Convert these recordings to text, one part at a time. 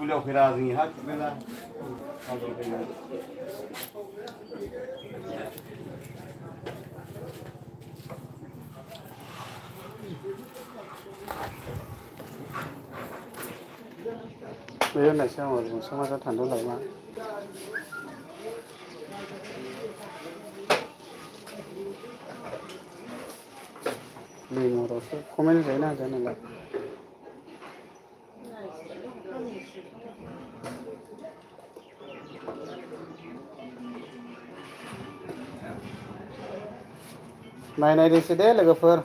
फुलियावफेरा जोंनि हा मेला बे होननायसै आङो समाजा थांदों लायमा लिमरावसो कमेन्ट होजायोना होजाया नालाय नायनायदोंसो दे लोगोफोर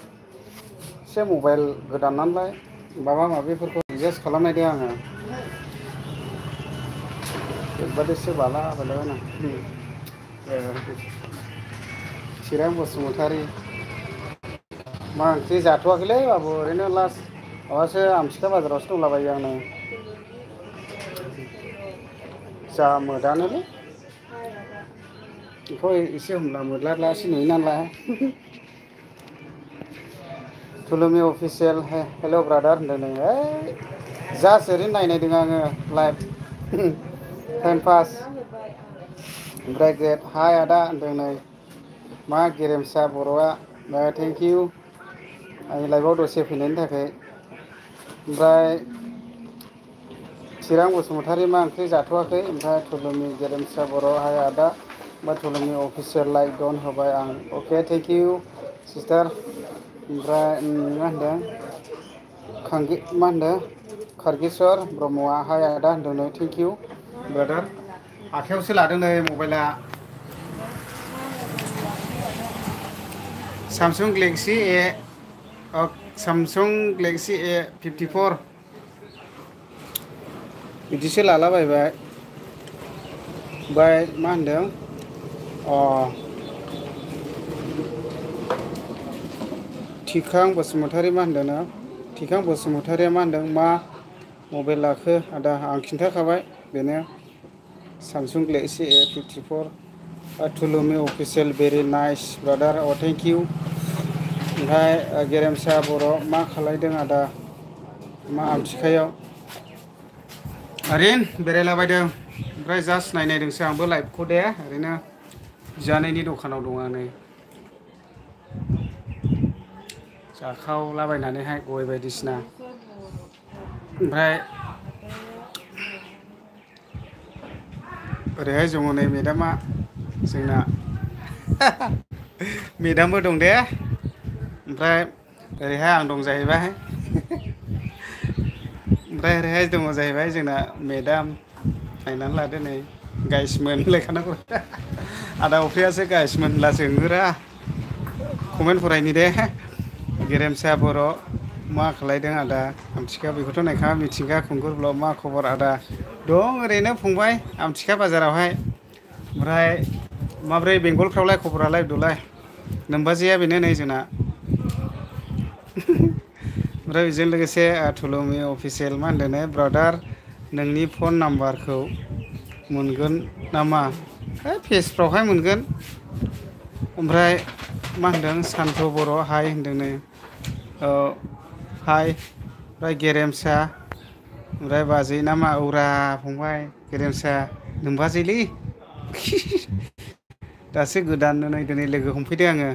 एसे मबाइल गोदान नालाय माबा माबिफोरखौ एडजास्ट खालामनायदों आङो बेबादिसो बाला बालाना चिरां बसुमतारी मा ओंख्रि जाथ'वाखैलै बाबु ओरैनो लास्ट माबासो आमथिखा बाजारावसो दंलाबायो आंनो जा मोदानोलै बेखौ एसे हमला मोद्लालासो नुयो नालाय टुलुमि अफिसियेल हेल' ब्रादार होनदों नै ओइ जास्ट ओरैनो नायनायदों आङो लाइभ टाइम पास ओमफ्राय ग्रेट हाय आदा होनदों नै मा गेरेमसा बर'आ थेंक इउ आंनि लाइभआव दसे फैनायनि थाखाय ओमफ्राय चिरां बसुमतारी मा ओंख्रि जाथ'वाखै ओमफ्राय टुलुमि गेरेमसा बर' हाय आदा बा टुलुमि अफिसियेल लाइक दन होबाय आं अके थेंक इउ सिस्टार ओमफ्राय मा होनदों मा होनदों खारगेस्वर ब्रह्मआ हाय आदा होनदों नै थेंक इउ ब्रादार आखायावसो लादों नै मबाइला सामसुं गेलेक्सि ए 54 बिदिसो लालाबायबाय ओमफ्राय मा होनदों थिखां बसुमतारी मा होनदों ना थिखां बसुमतारीया मा होनदों मा मबाइल लाखो आदा आं खिन्थाखाबाय बेनो सामसुं गेलेक्सि ए 54 टुलुमि official very nice brother thank you ओमफ्राय गेरेमसा बर' मा खालायदों आदा मा आमथिखायाव ओरैनो बेरायलाबायदों ओमफ्राय जास्ट नायनायदोंसो आंबो लाइभखौ दे ओरैनो जानायनि दखानाव दं आं नै जाखावलाबायनानैहाय गय बायदिसिना ओमफ्राय ओरैहाय जमुनै मेदामा जोंना मेदामबो दं दे ओमफ्राय ओरैहाय आं दं जाहैबाय ओमफ्राय ओरैहाय दङ जाहैबाय जोंना मेदाम नायनानै लादो नै गाइसमोन होनलायखानांगौ आदा अफ्रियासो गाइसमोन होनला जोंगोरा कमेन्ट फरायनि दे गेरेमसा बर' मा खालायदों आदा आमथिखा बेखौथ' नायखाङा मिथिंगा खुंगुर ब्लग मा खबर आदा दं ओरैनो फंबाय आमथिखा बाजारावहाय ओमफ्राय माब्रै बेंगलफ्रावलाय खबरालाय दलाय नोमबाजैया बेनो नै जोंना ओमफ्राय बेजों लोगोसे टुलुमि अफिसियेल मा होनदों ब्रादार नोंनि फन नाम्बारखौ मोनगोन नामा पेजफ्रावहाय मोनगोन ओमफ्राय मा होनदों सान्थु बर' हाय होनदों नै हाय ओमफ्राय गेरेमसा ओमफ्राय बाजै नामा औरा फंबाय गेरेमसा नोमबाजैलै दासो गोदान नै दिनै लोगो हमफैदों आङो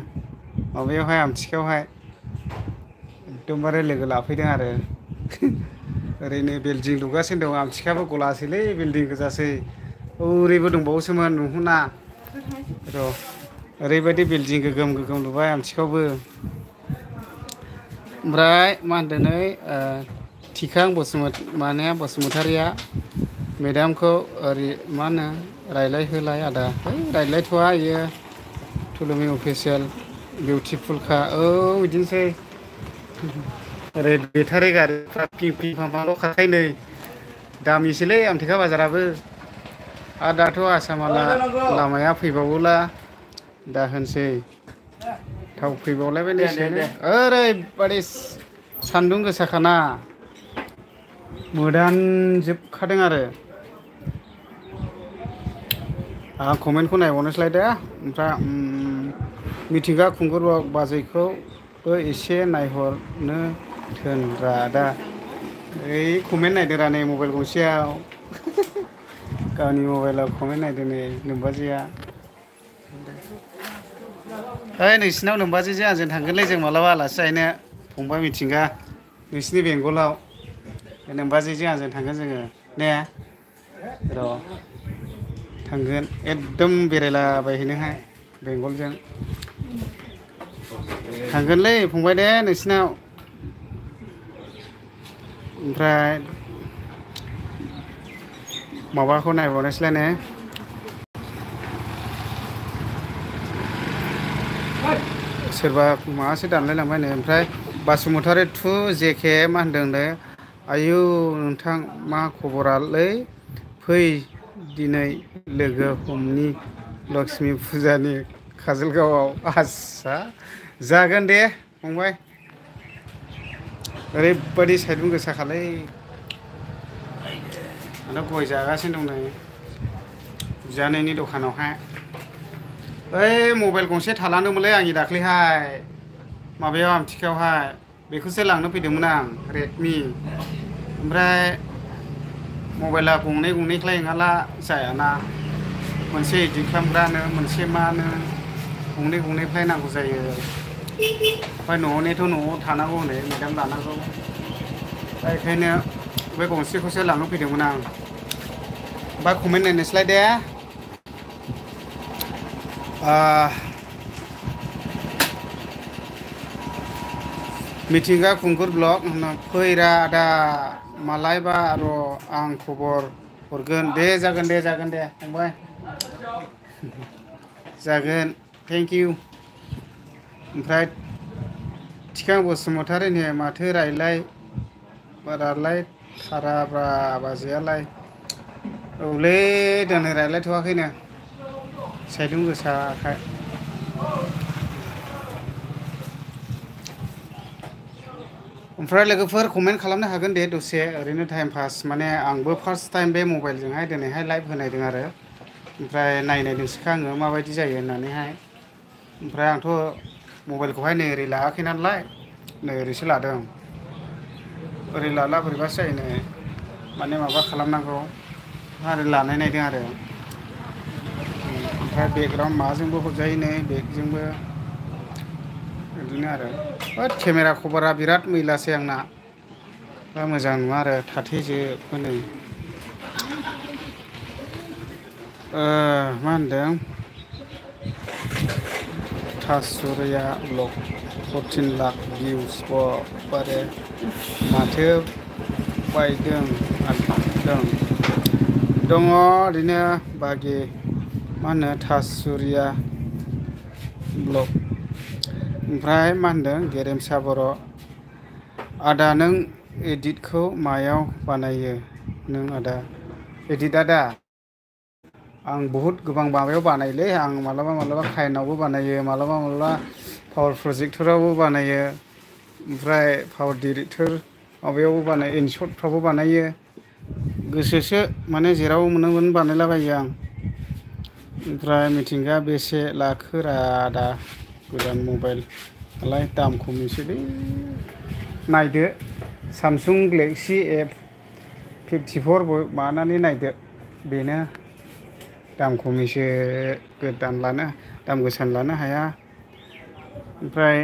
माबायावहाय आमथिखायावहाय एकदमबारे लोगो लाफैदों आरो ओरैनो बिल्डिं लुगासिनो दं आमथिखायाबो गलासैलै बिल्डिं गोजासै ओरैबो दंबावोसोमोन नुहुना र' ओरैबायदि बिल्डिं गोगोम गोगोम लुबाय आमथिखायावबो ओमफ्राय मा होनदों नै थिखां बसुमतारिया मेदामखौ ओरै मा होनो रायलायहोलाय आदा रायलायथ'वा इयो टुलुमि अफिसियेल बिउटिफुलखा बिदिनोसै ओरै बेटारि गारिफ्रा फिंफांल' खारखायो नै दामिसोलै आमथिखा बाजाराबो आरो दाथ' आसामाव लामाया फैबावोला दा होनसै थाव फैबावलायबाय ओरैबादि सान्दुं गोसाखाना मोदानजोबखादों आरो आं कमेन्टखौ नायबावनोसैलाय दे ओमफ्राय मिथिंगा खुंगुर बाजैखौबो एसे नायहरनो थोनरा दा ओइ कमेन्ट नायदों रा नै मबाइल गंसेयाव गावनि मबाइलाव कमेन्ट नायदों नै नोमबाजैया ओइ नोंसिनाव नोमबाजैजों आंजों थांगोनलै जों मालाबा आलासि जाहैनो फंबाय मिथिंगा नोंसिनि बेंगलाव नोमबाजैजों आंजों थांगोन जोङो ने र' थांगोन एकदम बेरायलाबायहैनोहाय बेंगलजों थांगोनलै फंबाय दे नोंसिनाव ओमफ्राय माबाखौ नायबावनोसैलाय ने सोरबा माबासो दानलायलांबाय नै ओमफ्राय बासुमतारी टु जेके मा होनदोंनो आयौ नोंथां मा खबरालै फै दिनै लोगो हमनि लक्ष्मि फुजानि काजलगावआव आस्सा जागोन दे फंबाय ओरैबायदि साइदुं गोसाखालै आंथ' गय जागासिनो दं नै बियानैनि दखानावहाय ओइ मबाइल गंसे थालांदोंमोनलै आंनि दाख्लैहाय माबायाव आमथिखायावहाय बेखौसो लांनो फैदोंमोन आं रेडमि ओमफ्राय मबाइला गंनै गंनैख्लाय नङाला जायाना मोनसे एडिट खालामग्रानो मोनसे मानो गंनै गंनैख्लाय नांगौ जायो ओमफ्राय न'निथ' न'आव थानांगौ हनै मेदाम लानांगौ दा बेखायनो बे गंसेखौसो लांनो फैदोंमोन आं बा कमेन्ट नायनोसैलाय दे मिथिंगा खुंगुर ब्लग फैरा आदा मालायबा र' आं खबर हरगोन दे जागोन दे फंबाय जागोन थेंक इउ ओमफ्राय थिखां बसुमतारी माथो रायलायथाराब्रा बाजैयालाय औलै दिनै रायलायथ'वाखैनो साइदुं गोसाखाय ओमफ्राय लोगोफोर कमेन्ट खालामनो हागोन दे दसे ओरैनो टाइम पास माने आंबो फार्स्ट टाइम बे मबाइलजोंहाय दिनैहाय लाइभ होनायदों आरो ओमफ्राय नायनायदोंसोखा आङो माबायदि जायो होननानैहाय ओमफ्राय आंथ' मबाइलखौहाय नै ओरै लायाखै नालाय नै ओरैसो लादों ओरै लाला बोरैबासो जायो नै माने माबा खालामनांगौ आरो लानाय नायदों आरो ओमफ्राय बेकग्राउन्ड माबाजोंबो हरजायो नै बेगजोंबो बिदिनो आरो केमेरा कभारा बिराद मैलासै आंना दा मोजां नङा आरो थाथेजोबो नै मा होनदों थासुरिया ब्लग 14 लाख भिउस बारे माथो बायदों दङ ओरैनो बागि मा होनो थासुरिया ब्लग ओमफ्राय मा होनदों गेरेमसा बर' आदा नों एडिटखौ मायाव बानायो नों आदा एडिटआ दा आं बहुद गोबां माबायाव बानायोलै आं मालाबा काइनावबो बानायो मालाबा पावार प्रजेक्टरावबो बानायो ओमफ्राय पावार डिरेक्टर माबायावबो बानायो इनशटफ्रावबो बानायो गोसोसो माने जेराव मोनो बानायलाबायो आं ओमफ्राय मिथिंगा बेसे लाखोरा आदा गोदान मबाइल नालाय दाम खमनिसोलै नायदो सामसुं गेलेक्सि A54 मानानै नायदो बेनो दाम खमनिसो गोदान दाम गोसानि लानो हाया ओमफ्राय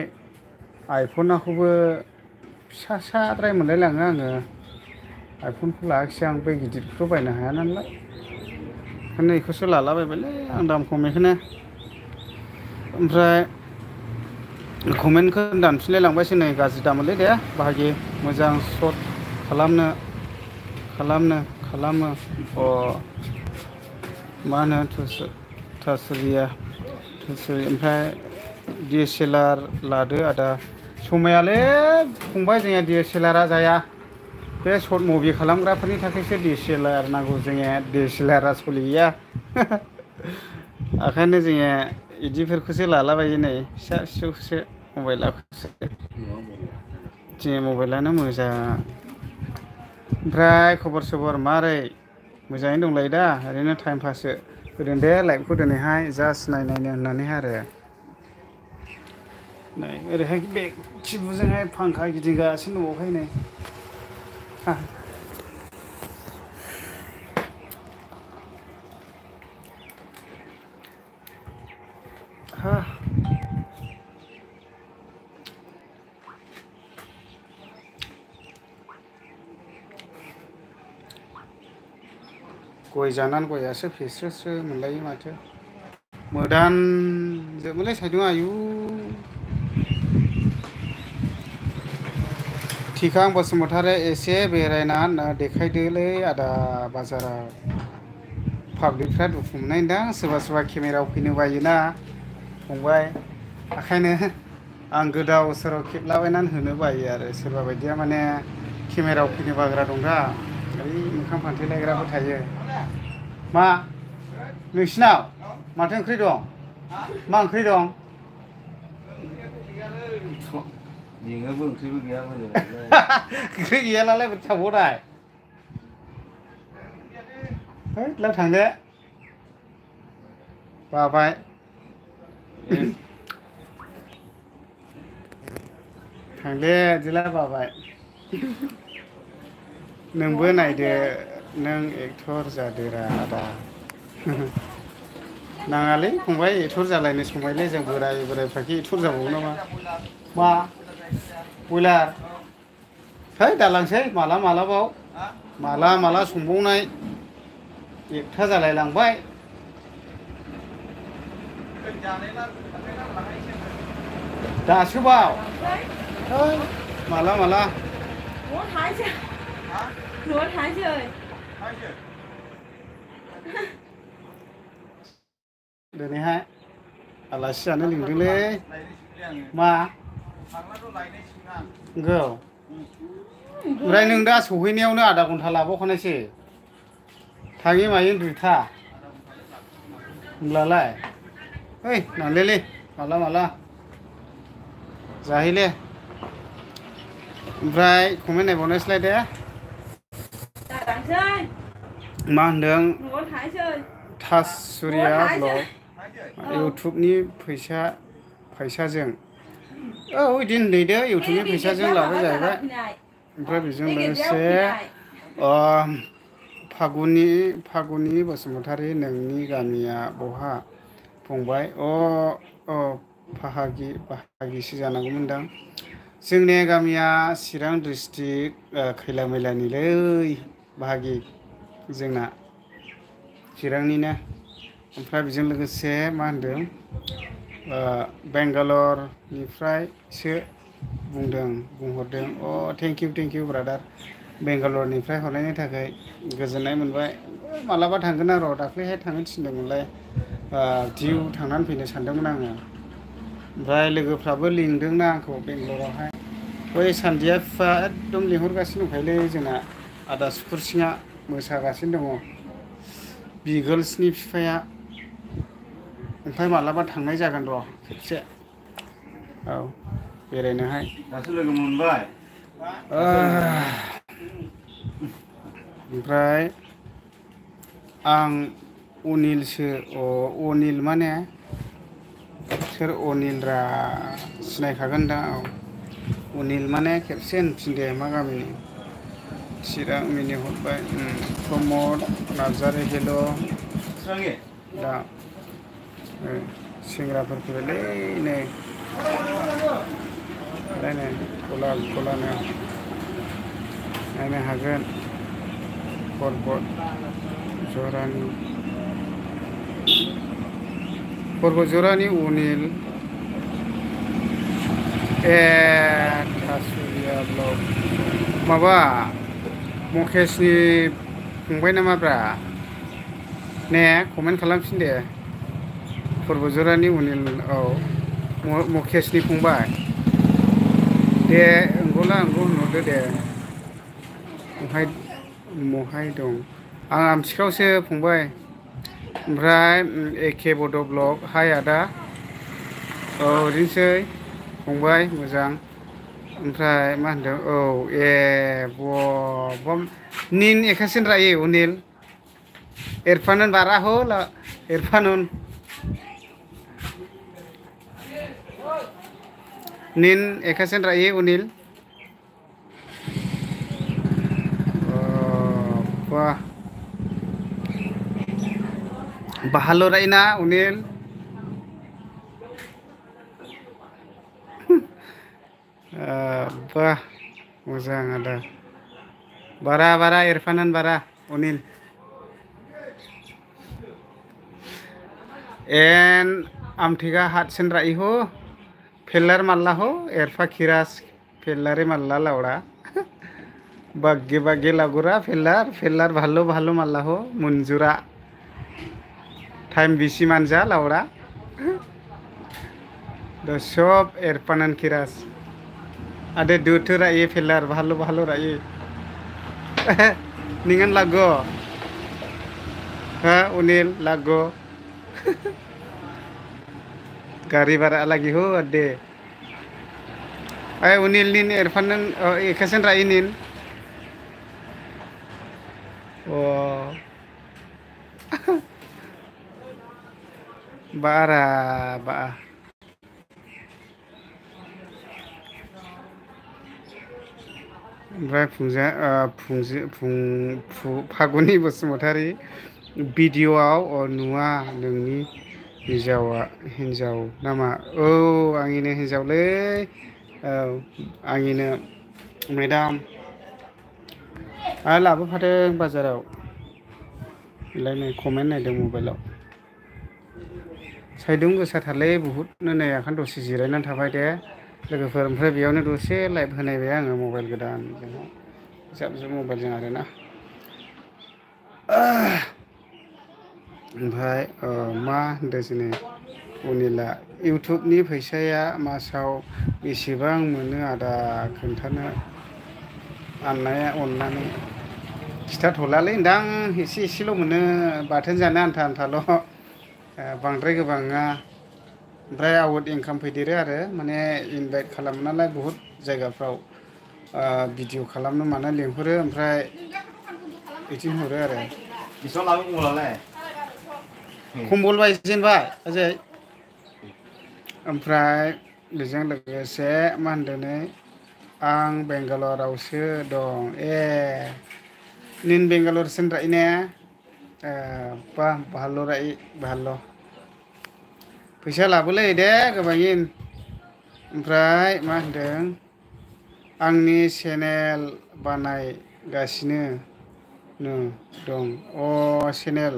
आइफनाखौबो फिसाद्राय मोनलायलाङो आङो आइफनखौ लायाखिसै आं बे गिदिरखौथ' बायनो हाया नालाय ओंखायनो बेखौसो लालाबायबायलै आं दाम खम बेखौनो ओमफ्राय कमेन्टखौ दानफिनलाय लांबायसो नै गाज्रि दामोनलै दे बाहागि मोजां सर्ट खालामो मा होनो थासुरिया ओमफ्राय DSLR लादो आदा समायालै फंबाय जोंनिया DSLR जाया बे सर्ट मुभि खालामग्राफोरनि थाखायसो DSLR नांगौ जोंनिया DSLR सोलिया ओंखायनो जोङो बिदिफोरखौसो लालाबायो नै फिसा फिसौखौसो मबाइलाखौसो जोंनि मबाइलानो मोजां ओमफ्राय खबर सबर मारै मोजाङैनो दंलायो दा ओरैनो टाइम पाससो होदों दे लाइभखौ दिनैहाय जास्ट नायनो होननानैहाय आरो नै ओरैहाय बे खिबुजोंहाय फांखा गिदिंगासिनो दंबावखाय नै ha gय जानानै गयासो फेस्रोस्रो मोनलायो माथो मोदान जोबोलै साइदुं आयु थिखां बसुमतारी एसे बेरायना देखायदोलै आदा बाजाराव पाब्लिकफ्रा दुखु मोननाय दां सोरबा सोरबा केमेरायाव फैनो बायोना फंबाय ओंखायनो आं गोदाव सोराव खेबलाबायनानै होनो बायो आरो सोरबा बायदिया माने केमेरायाव फैनो बाग्रा दंदा ओइ मोखां फांथेलायग्राबो थायो मा नोंसिनाव माथो ओंख्रि दं मा ओंख्रि दं जेङाबो ओंख्रिबो गैया ओंख्रि गैयालाय बोरै थाबावनाय है ला थांदो बाबाय थांदे दिला बाबाय नोंबो नायदो नों एक्टर जादोरा आदा नाङालै फंबाय एक्टर जालायनो संबायलै जों बोराय बोरायफ्राखि एक्टर जाबावो नामा मा बयलार है दालांसै माला मालाबाव माला माला संबावनाय एकथा जालाय लांबाय दासो बाव माला माला दिनैहाय आलासि जानो लिंदोंलै मा नंगौ ओमफ्राय नों दा सहैनायावनो आधा घन्टा लाबावखानायसो थाङै मायै दुइथा होमब्लालाय ओइ नांलेलै माला माला जाहैले ओमफ्राय कमेन्ट नायबावनोसैलाय दे मा होनदों थासुरिया ब्लग इउटुबनि फैसाजों औ बिदिनो होनदो इउटुबनि फैसाजों लाबाय जाहैबाय ओमफ्राय बेजों लोगोसे फागुनि बसुमतारी नोंनि गामिया बहा फंबाय बाहागिसो जानांगौमोनदां जोंनि गामिया चिरां डिस्ट्रिक्ट खैला मैलानिलै बाहागि जोंना चिरांनिनो ओमफ्राय बेजों लोगोसे मा होनदों बेंगालरनिफ्रायसो बुंहरदों थेंक इउ ब्रादार बेंगालरनिफ्राय हरनायनि थाखाय गोजोननाय मोनबाय मालाबा थांगोन आरो दाख्लैहाय थांनो थिनदोंमोनलाय दिउ थांनानै फैनो सानदोंमोन आङो ओमफ्राय लोगोफ्राबो लिंदोंना आंखौ बेंगलरावहाय बै सान्दिया बिफा एकदम लिंहरगासिनो दंखायोलै जोंना आदा सुकुरसिङा मोसागासिनो दङ बिगोल्सनि बिफाया ओमफ्राय मालाबा थांनाय जागोन र' खेबसे औ बेरायनोहाय दासो लोगो मोनबाय ओमफ्राय आं अनिलसो अनिल माने सोर अनिलरा सिनायखागोन दा औ अनिल माने खेबसे होनफिनदे मा गामिनि चिरां मिनि हरबाय प्रमद नार्जारि हेल' दा सेंग्राफोर फैबायलै नै गलानो नायनो हागोन पर्बत जरानि अनिल थासुरिया ब्लग माबा मकेशनि फंबाय नामाब्रा ने कमेन्ट खालामफिन दे पर्बतजरानि अनिल औ मकेशनि फंबाय दे अंगौला अंगौ होनहरदो दे महाय दं आं आमथिखायावसो फंबाय ओमफ्राय एके बड' ब्लग हाय आदा औ ओरैनोसै फंबाय मोजां ओमफ्राय मा होनदों औ निन एकासेन रायो अनिल इरफानुन बारा हो इरफानुन निन एकासेन रायो अनिल वाह बाहाल रायना अनिल Bah, मोजां आदा बारा इरफानान बारा अनिल एन आमथिगा हाथ सेंद्रा इहो फेलार माल्ला हो एरफा खिरास फेलारे माल्ला लाउड़ा बाग्गे लागुरा फेलार भालो माल्ला हो मुंजुरा time BC मानजा लाउड़ा the sub एरफानान खिरास Ada dutu rai fillar bahalo rai. Ningan lago. Ha Unil lago. Gari bara lagi ho ade. Ay Unil nin Irfanan kasan rai nin. Oh. Bara. ओमफ्राय फागुनि बसुमतारी भिडिअ'आव नुवा नोंनि हिन्जाव नामा औ आंनिनो हिन्जावलै औ आंनिनो मेडाम आरो लाबोफादों बाजाराव लायनो कमेन्ट नायदों मबाइलाव साइदुं गोसाथारलै बहुतनो नै आखान दसे जिरायनानै थाबाय दे लोगोफोर ओमफ्राय बेयावनो दसे लाइभ होनायबाय आङो मबाइल गोदान जाब मबाइलजों आरोना ओमफ्राय मा होनदों जोङो अनिला इउटुबनि फैसाया मासाव बेसेबां मोनो आदा खोन्थानो अननानै खिथाथ'लालै नोंदां एसेल' मोनो बाथोन जानो आन्थाल' बांद्राय गोबां नङा ओमफ्राय आउट इनकाम फैदेरो आरो माने इनभाइट खालामो नालाय बहुत जायगाफ्राव भिडिअ खालामनो मानो लिंहरो ओमफ्राय बिदिनो हरो आरो बेसेबां लागोन कमलालाय कम्बल बायजेनबाय अजय ओमफ्राय बेजों लोगोसे मा होनदों आं बेंगालरावसो दं निन बेंगालर सेनद्राय ने बा भालो राय भालो फैसा लाबोलै दे गोबाङैनो ओमफ्राय मा होनदों आंनि चेनेल बानायगासिनो दं चेनेल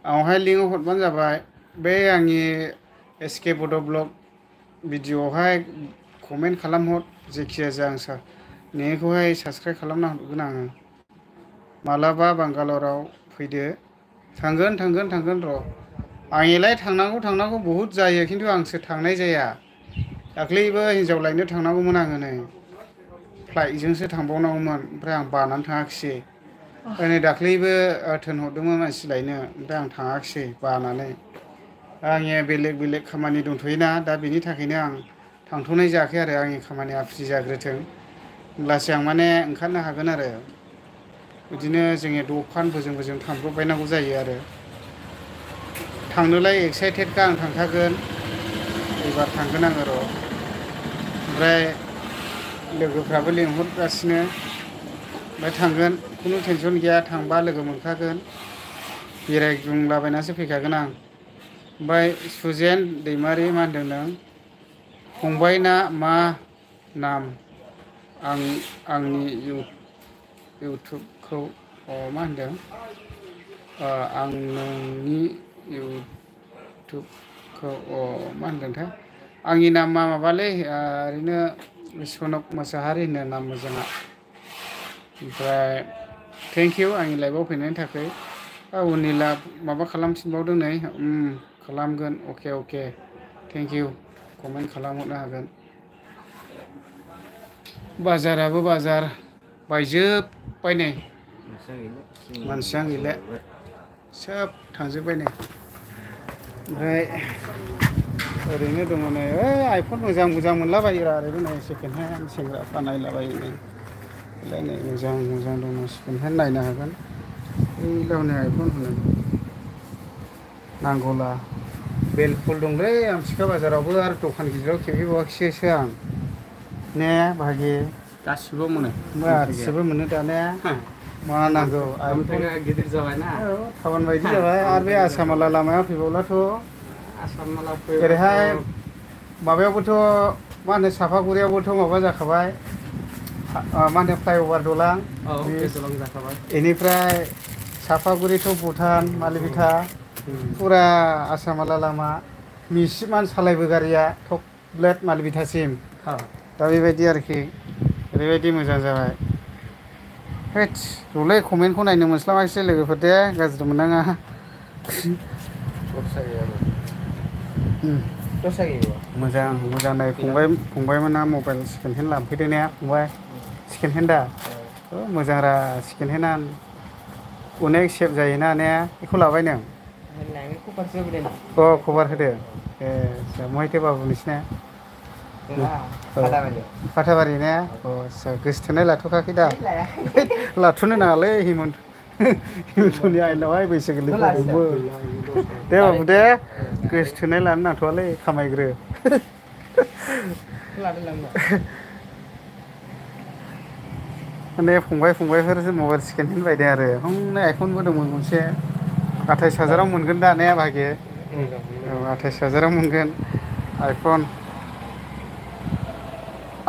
आवहाय लिंक हरबानो जाबाय बे आंनि एसके बड' ब्लग भिडिअ'आवहाय कमेन्ट खालामहर जेखिजाया आं नोंखौहाय साबस्क्राइब खालामना हरगोन आङो मालाबा बांगालराव फैदो थांगोन र' आंनिलाय थांनांगौ बहुद जायो खिन्थु आंसो थांनाय जाया दाख्लैबो हिन्जाव लायनो थांनांगौमोन आङो नै फ्लाइटजोंसो थांबावनांगौमोन ओमफ्राय आं बानानै थाङाखिसै नै दाख्लैबो थिनहरदोंमोन मानसि लायनो ओमफ्राय आं थाङाखिसै बानानै आंनिया बेलेग खामानि दंथ'योना दा बेनि थाखायनो आं थांथ'नाय जायाखै आरो आंनि खामानिया फ्रि जाग्रोथों होमब्लासो आं माने ओंखारनो हागोन आरो बिदिनो जोंनि दखान बोजों थांब्रबबायनांगौ जायो आरो थांनोलाय एक्साइटेडखा आं थांखागोन एबार थांगोन आङो र' ओमफ्राय लोगोफ्राबो लिंहरगासिनो ओमफ्राय थांगोन खुनु टेनसन गैया थांबा लोगो मोनखागोन बेरायग्लुंलाबायनासो फैखागोन आं ओमफ्राय सुजेन दैमारि मा होनदों नों फंबायना मा नाम आंनि इउटुबखौ मा होनदों आं नोंनि इउटुबखौ मा होनदोंथाय आंनि नामा माबालै ओरैनो सनक मोसाहारि होनो नाम मोजाङा ओमफ्राय थेंक इउ आंनि लाइभआव फैनायनि थाखाय उनिला माबा खालामफिनबावदों नै खालामगोन अके थेंक इउ कमेन्ट खालामहरनो हागोन बाजाराबो बाजार बायजोब्बाय नै मानसियानो गैला सोब थांजोब्बाय नै ओमफ्राय ओरैनो दङ नै आइफन मोजां मोनलाबायोरा ओरैनो नै सेकेन्ड हेन्ड सेंग्राफ्रा नायलाबायो नै मोजां दङ सेकेन्ड हेन्ड नायनो हागोन ओइलावनो आइफन होनो नांगौला बेलफुल दंलै आमथिखा बाजारावबो आरो दखान गिदिराव खेबहैबावाखैसो आं ने भागि गासिबो मोनो गासिबो मोनो दा ने मा नांगौ गिदिर जाबायना टाउन बायदि जाबाय आरो बे आसामाला लामायाव फैबावब्लाथ' ओरैहाय माबायावबोथ' मा होनो सापागुरियावबोथ' माबा जाखाबाय मा होनो फ्लाइअभार दालां गोजौलां जाखाबाय बेनिफ्राय सापागुरि टु भुटान मालिबिथा फुरा आसामाला लामा मिसिमान सालायबो गारिया टप ब्लेड मालिबिथासिम दा बेबायदि आरोखि ओरैबायदि मोजां जाबाय हैद रलै कमेन्टखौ नायनो मोनस्लाबाखिसै लोगोफोर दे गाज्रि मोननाङा मोजां मोजां नै फंबायमोना मबाइल सेकेन्ड हेन्ड लांफैदों ने फंबाय सेकेन्ड हेन्डआ मोजांरा सेकेन्ड हेन्डआ अनेक सेफ जायोना ने बेखौ लाबाय नों खबर होदो ए महायथो बाबु नोंसिना फाथाबारि ने गोसोथोनाय लाथ'खाखै दा लाथ'नो नाङालै हिमन्तनि आइनावहाय बैसो गोरलैखौ दे बाबु दे गोसोथोनाय लानो नांथ'वालै खामायग्रो माने फंबायफोर मबाइल सेकेन्ड हेन्ड बायदों आरो हनै आइफनबो दंमोन मोनसे 28,000 आव मोनगोन दा ने बाहागे 28,000 आव मोनगोन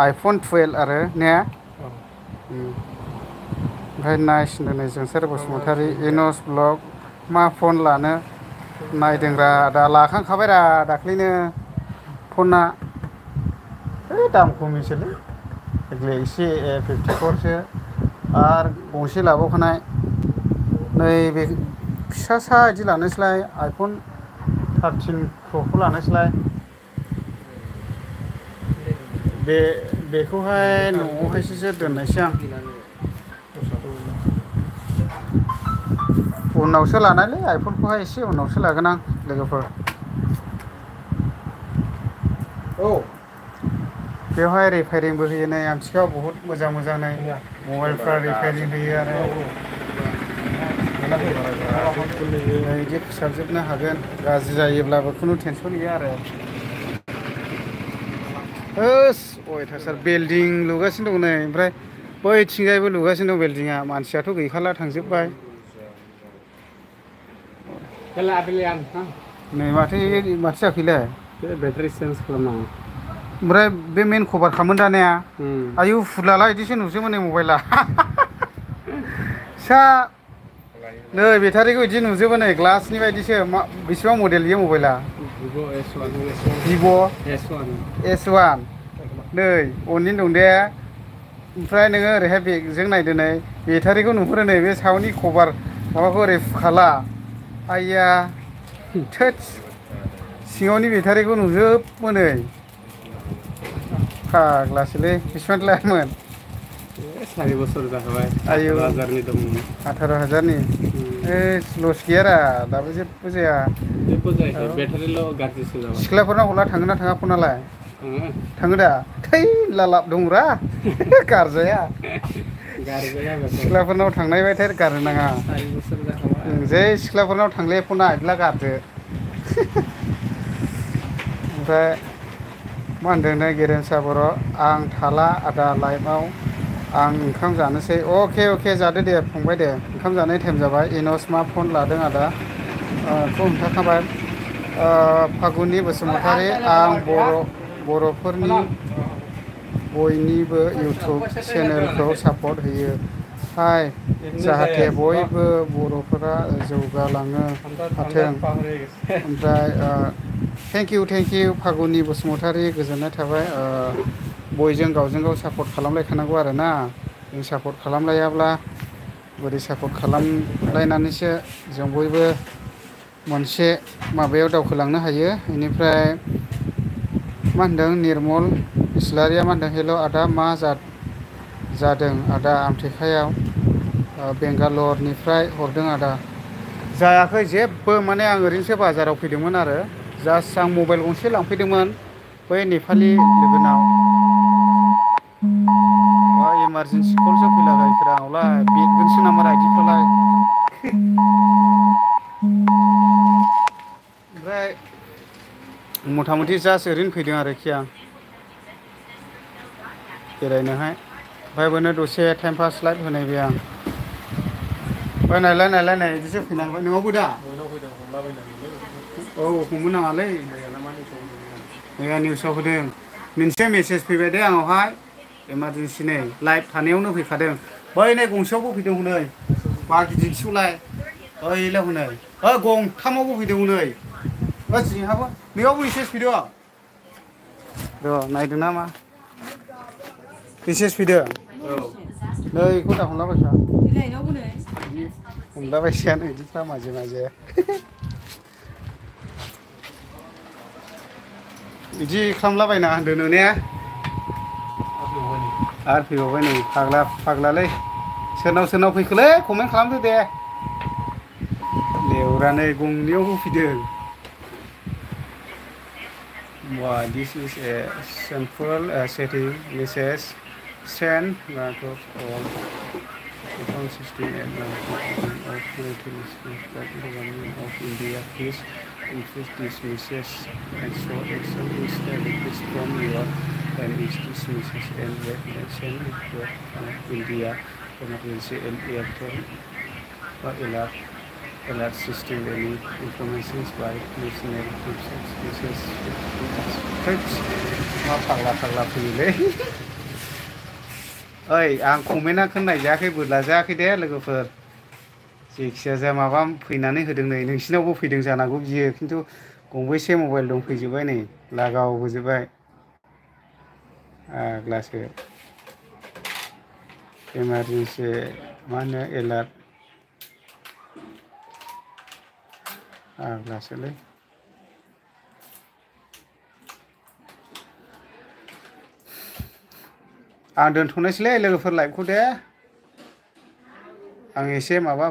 आइफन 12 आरो ने ओमफ्राय नायसिनो नै जोंसार बसुमतारी इनस ब्लग मा फन लानो नायदोंरा दा लाखांखाबायरा दाख्लैनो फना दाम खमिसोलै देग्लाय एसे 54सो आरो गंसे लाबावखानाय नैबे फिसासा बिदि लानोसैलाय आइफन 13 प्र' खौ लानोसैलाय बेखौहाय न'आवहायसो दोननायसै आं उनावसो लानायलै आइफनखौहाय एसे उनावसो लागोन आं लोगोफोर बेवहाय रिपेयारिंबो होयो नै आमथिखायाव बहुद मोजां नै मबाइलफ्रा रिपेयारिं होयो आरो बिदि फोसाबजोबनो हागोन गाज्रि जायोब्लाबो खुनु टेनसन गैया आरो अयथासार बिल्डिं लुगासिनो दं नै ओमफ्राय बैथिंजायबो लुगासिनो दं बिल्डिंआ मानसियाथ' गैखाला थांजोब्बाय नै माथो जाखैलाय बेटारि चेन्ज खालामनांगौ ओमफ्राय बे मेन कभार खालामोन दा ने आयु फुरलाला बिदिसो नुसोमोन नै मबाइला फिसा नै बेटारिखौ बिदि नुजोबो नै ग्लासनि बायदिसो बेसेबां मडेल बियो मबाइला भिभ' S1 नै अननि दं दे ओमफ्राय नोङो ओरैहाय बेगजों नायदो नै बेटारिखौ नुहुरो नै बे सायावनि कभार माबाखौ ओरै फुखाला आइया थोद सिङावनि बेटारिखौ नुजोबो नै फाग्लासोलै बेसेबां लायामोन 4 बोसोर जाखाबाय आयु 18,000 दंमोन 18,000 लस गैयारा दाबो जेबो जाया जेबो जायाखै बेटारिल' गाज्रिसो जाबाय सिख्लाफोरनाव हरला थाङो ना थाङा फनालाय थाङो दा थै लालाब दंरा गारजाया सिख्लाफोरनाव थांनायबाथाय गारनो नाङा जै सिख्लाफोरनाव थांले फना बिदिला गारदो ओमफ्राय मा होनदों नै गेरेमसा बर' आं थाला आदा लाइफआव आं ओंखाम जानोसै अके जादो दे फंबाय दे ओंखाम जानाय टाइम जाबाय इनस मा फन लादों आदा खौ हमथाखाबाय फागुनि बसुमतारी आं बर'फोरनि बयनिबो इउटुब चेनेलखौ सापर्ट होयो हाय जाहाथे बयबो बर'फोरा जौगालांनो हाथों ओमफ्राय थेंक इउ फागुनि बसुमतारी गोजोननाय थाबाय बयजों गावजों गाव सापर्ट खालामलायखानांगौ आरो ना जों सापर्ट खालामलायाब्ला बोरै सापर्ट खालामलायनानैसो जों बयबो मोनसे माबायाव दावखोलांनो हायो बेनिफ्राय मा होनदों निर्मल इस्लारिया मा होनदों हेल' आदा मा जादों आदा आमथेखायाव बेंगालरनिफ्राय हरदों आदा जायाखै जेबो माने आं ओरैनोसो बाजाराव फैदोंमोन आरो जास्ट आं मबाइल गंसे लांफैदोंमोन बै नेपालि लोगोनाव इमारजेन्सि कलसो फैलाबायखोरा आंनावलाय बेगगोनसो नामा इदिफ्रालाय ओमफ्राय मथा मथि जास्ट ओरैनो फैदों आरोखि आं बेरायनोहाय ओमफ्राय बेनो दसे टाइम पास लाइट होनायबाय आं नायलाय बिदिसो फैनांबाय न'आवबो दा औ हमनो नाङालै मैया निउसाव होदों मोनसे मेसेज फैबाय दे आंनावहाय इमारजेन्सि नै लाइभ थानायावनो फैखादों बै नै गंसेयावबो फैदों हनै बा गिदिंसेयावलाय ओइलाय हनै गंथामावबो फैदों हनै जिहाबो नैयावबो मेसेज फैदों र' नायदों नामा मेसेज फैदों नै बेखौ दा हमलाबायखा हमलाबायसायानो बिदिफ्रा माजे माजे बिदि खालामलाबायना होनदों ने आरो फैबावबाय नै फाग्लालै सोरनाव फैखोलै कमेन्ट खालामदो दे लेवरानै गंनैयावबो फैदों Wow, this is a simple setting message send to all account system and of government of India. Please increase this message and so action is request from your and is this message and recognition of India emergency and alert system any information by national message मा फाग्ला फैयोलै ओइ आं कमेन्टआ खोनायजायाखै बोरला जायाखै दे लोगोफोर जेखिया जाया माबा फैनानै होदों नै नोंसिनावबो फैदों जानांगौ बियो खिन्थु गंबैसे मबाइल दं फैजोब्बाय नै लागावबोजोब्बाय आग्लासो इमारजेन्सि मा होनो एलार्ट आग्लासोलै आं दोनथ'नोसैलै लोगोफोर लाइभखौ दे आं एसे माबा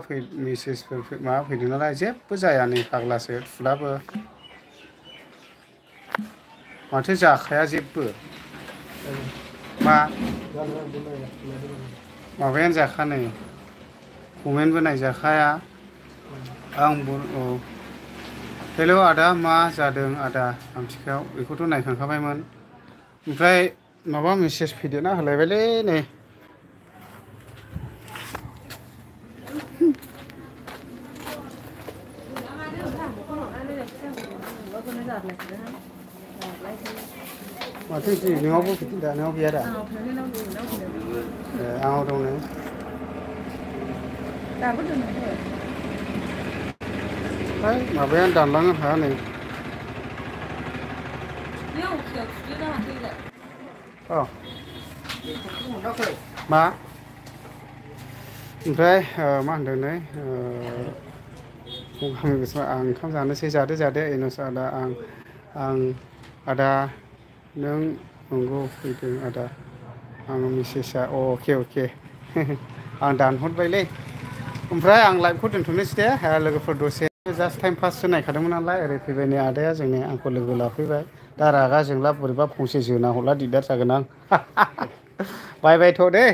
मेसेजफोर माबा फैदों नालाय जेबो जाया नै फाग्लासो फुलाबो माथो जाखाया जेबो मा माबायानो जाखानो कमेन्टबो नायजाखाया आंबो औ हेल' आदा मा जादों आदा आमथिखायाव बेखौथ' नायखांखाबायमोन ओमफ्राय माबा मेसेज फैदेरना होलायबायलै नै माथो नोंनावबो फैदों दा नोंनाव गैया दा आंनाव दं नै माबायानो दानलांनो हाया नै मा ओमफ्राय मा होनदों नै आं ओंखाम जानोसै जादो एनस आदा आदा नों नंगौ फैदों आदा आं मेसेजआ अके आं दानहरबायलै ओमफ्राय आं लाइभखौ दोनथ'नोसै दे लोगोफोर दसे जास्ट टाइम पाससो नायखादोंमोन नालाय ओरै फैबाय नै आदाया जोंनि आंखौ लोगो लाफैबाय दा रागा जोंला बोरैबा फंसे जोना हरला दिगदार जागोन आं बाय बायथ' दे